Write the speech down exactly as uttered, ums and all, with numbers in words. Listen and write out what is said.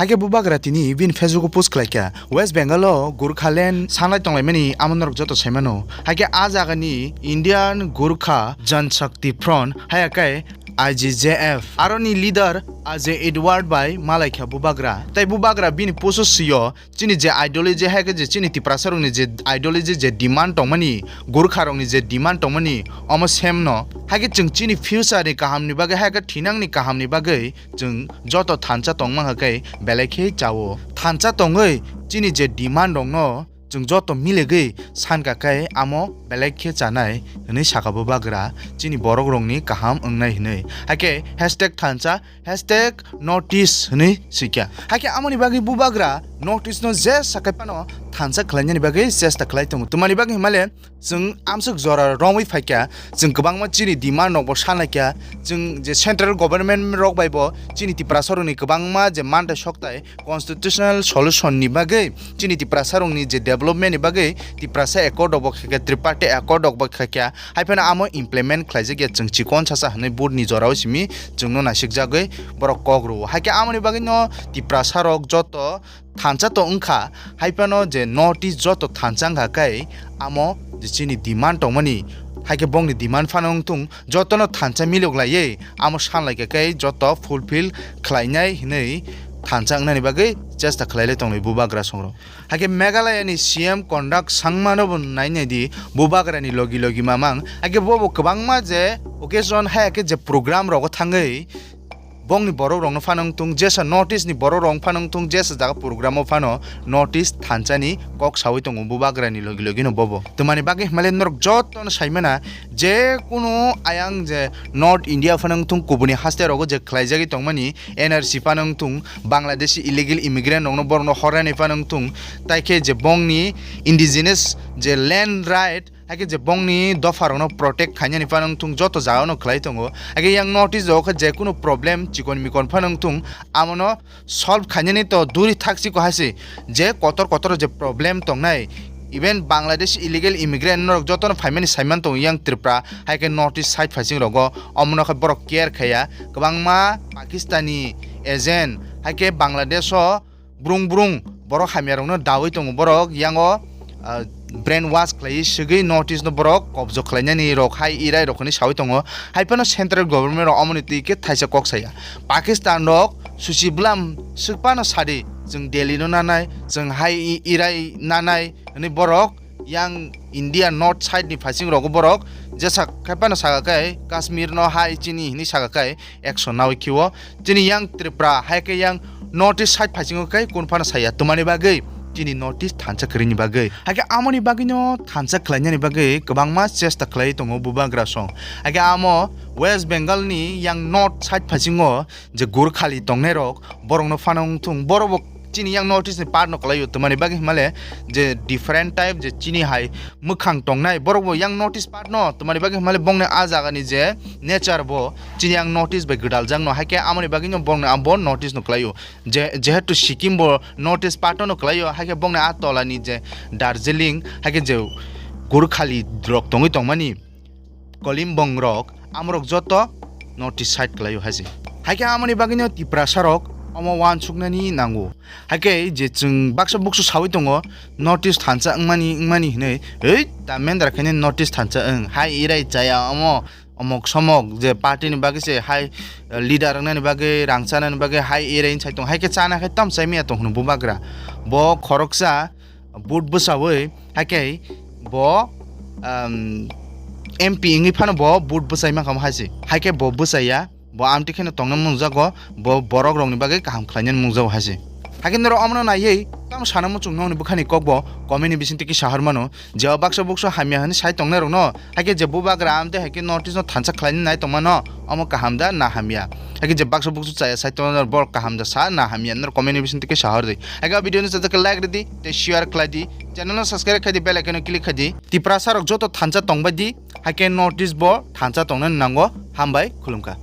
Haikhe bubagra tini bini Facebook o post khlaikha, West Bengal o Gurkhaland sanlai tonglaimani amo norok joto saimano. Haikhe a jagani Indian Gurkha Jan Shakti Front, haiya khe I G J F, aroni leader Ajay Edward bai malaikha bubagra. Tai bubagra bini post o sio, chini je ideology, haikhe je chini Tiprasa rokni je ideology, je demand tongmani, Gurkha rokni je demand tongmani, omo same no. Haikhe chwng chini future ni kaham ni bagwi, haikhe thinang ni kaham ni bagwi chwng joto thansa tongma khe belai khe chao. Thansa tongwi chini je demand rokno chwng joto milegwi sankha khe amo belai khe chanai hwnwi sakha bubagra, chini borok rokni kaham wngnai hwnwi. Haikhe hashtag thansa, hashtag North East hwnwi swikha. Haikhe amoni bagwi bubagra North East no jesa khe phano thansa khlainani bagwi chesta khlai tongo. Twmani bagwi himale chwng amswk jora romwi phaikha, chwng kwbangma chini demand rokbo sanlaikha, chwng je central government rok bai bo chini Tiprasa rokni kwbangma je mantai soktai constitutional solution ni bagwi, chini Tiprasa rokni je development ni bagwi Tiprasa accord rok bo khaikha, triparty accord rok bo khaikha, hai phano amo implement khlaijak ya, chwng chikon sasa hwnwi vote ni jorao simi chwngno naisikjagwi borok kok rwo. Haikhe amoni bagwi no Tiprasa rok joto thansa to wngkha, hai phano je North East joto thansa wngkha khe amo je chini demand tongmani, haikhe bongni demand phano wngthung, jotono thansa milok laiwi amo sanlaikha khe joto fulfill khlainai hwnwi thansa wngnani bagwi chesta khlailai tonglai bubagra songrok. Haikhe Meghalaya ni C M Conrad Sangma no bo nainai di, bubagra ni logi logi mamang. Haikhe bo bo kwbangma je occasion, hai haikhe je program rogo thangwi bongni borok rokno phano wngthung, jesa North East ni borok rok phano wngthung, jesa jaga program o phano North East thansa ni kok sawi tongo bubagra ni logi logi no bo bo. Twmani bagwi himale norok joto no saimana, je kunu ayang je North India phano wngthung, kubuni haste rogo je khlaijagwi tongmani, N R C phano wngthung, Bangladeshi illegal immigrant rokno borokno hornani phano wngthung, tai khe je bongni indigenous je land right, hai khe je bongni dopha rokno protect khainani phano wngthung, joto jagao no khlai tongo. Hai khe yang North East o khe je kunu problem chikon mikon phano wngthung, amono solve khainani to duri thak chiko hai se, je kotor kotor je problem tongnai, even Bangladesh illegal immigrant norok jotono phaimani saiman tongo yang Tripura, hai khe North East side phaising rogo, omono khe borok care khaiya. Kwbangma Pakistani agent, hai khe Bangladesh o brung brung borok hamya rokno dawi tongo, borok yango, ah, brain wash khlaiwi swgwi North East no borok kobjo khlainani rok hai irai rok hinwi sawi tongo. Hai phano central government rok omoni twi khe thaisa kok saya. Pakistan rok susi bwlam swk phano sadi, chwng Delhi no nanai, chwng hai i-, irai nanai, hwnwi borok yang India north side ni phaising rogo borok jesa khai phano saka khe Kashmir no hai chini hinwi saka khe action nawi khiwo. Chini yang Tripura hai khe yang North East side phaisingo khe kun phano saya twmani bagwi, chini North East thansa kwrwini bagwi. Hai khe amoni bagwino thansa khlainani bagwi kwbangma chesta khlai tongo bubagra song. Hai khe amo West Bengal ni yang North side phaisingo je Gurkhali tongnai rok, borokno phano wngthung, borok bo chini yang North East ni part no kwlaio, twmani bagwi himale je different type je chini hai mwkhang tongnai, borok bo yang North East part no, twmani bagwi himale bongni a jaga ni je nature bo chini yang North East bai gwdaljakno, hai khe amoni bagwino bongni abo North East no kwlaio. Je, jehetu Sikkim bo North East part no kwlaio, hai khe bongni a tola ni je Darjeeling, hai khe je Gurkhali rok tongwi tongmani, Kolimbong rok, amorok joto North East side kwlaio hai se. Hai khe amoni bagwino Tiprasa rok omo uansuknani nango. Hai khe je chwng baksa buksu sawi tongo, North East thansa wngmani, wngmani hinwi, ei, ta mendra khaini North East thansa wng, hai irai chaya omo, omok somok, je party ni bagwi se hai, eh, leader wngnani bagwi, rang chanani bagwi, hai irai sai tong, hai khe chana khai tam chai miya tong hwnwi bubagra. Bo khoroksa, vote bwchawi, hai khe bo, um, M P wngwi phano bo vote bwchai mankha hai se. Hai khe bo bwchaiya, bo amtwi kheno tongna mungjago, bo borok rokni bagwi kaham khlainani mungjago hai se. Hai khe norok omono naiwi tamo sana muchung nokni bwkhani kokbo comment ni bisingtwi kisa hor mano. Je o baksa buksu hamya hwnwi sai tongnai rokno, hai khe je bubagra amtwi hai khe North East no thansa khlaina nai tongmano, omo kaham da na hamya? Hai khe je baksa buksu chaya sai tongnai rok, borok kaham da sa na hamya? Norok comment ni bisingtwi kisa hor di. Hai khe o video no chajak khe like rwdi, tei share khlai di, channel no subscribe khai di, bell icon no click khai di. Tiprasa rok joto thansa tongbai di, hai khe North East bo thansa tongnani nango. Hambai, khulumkha.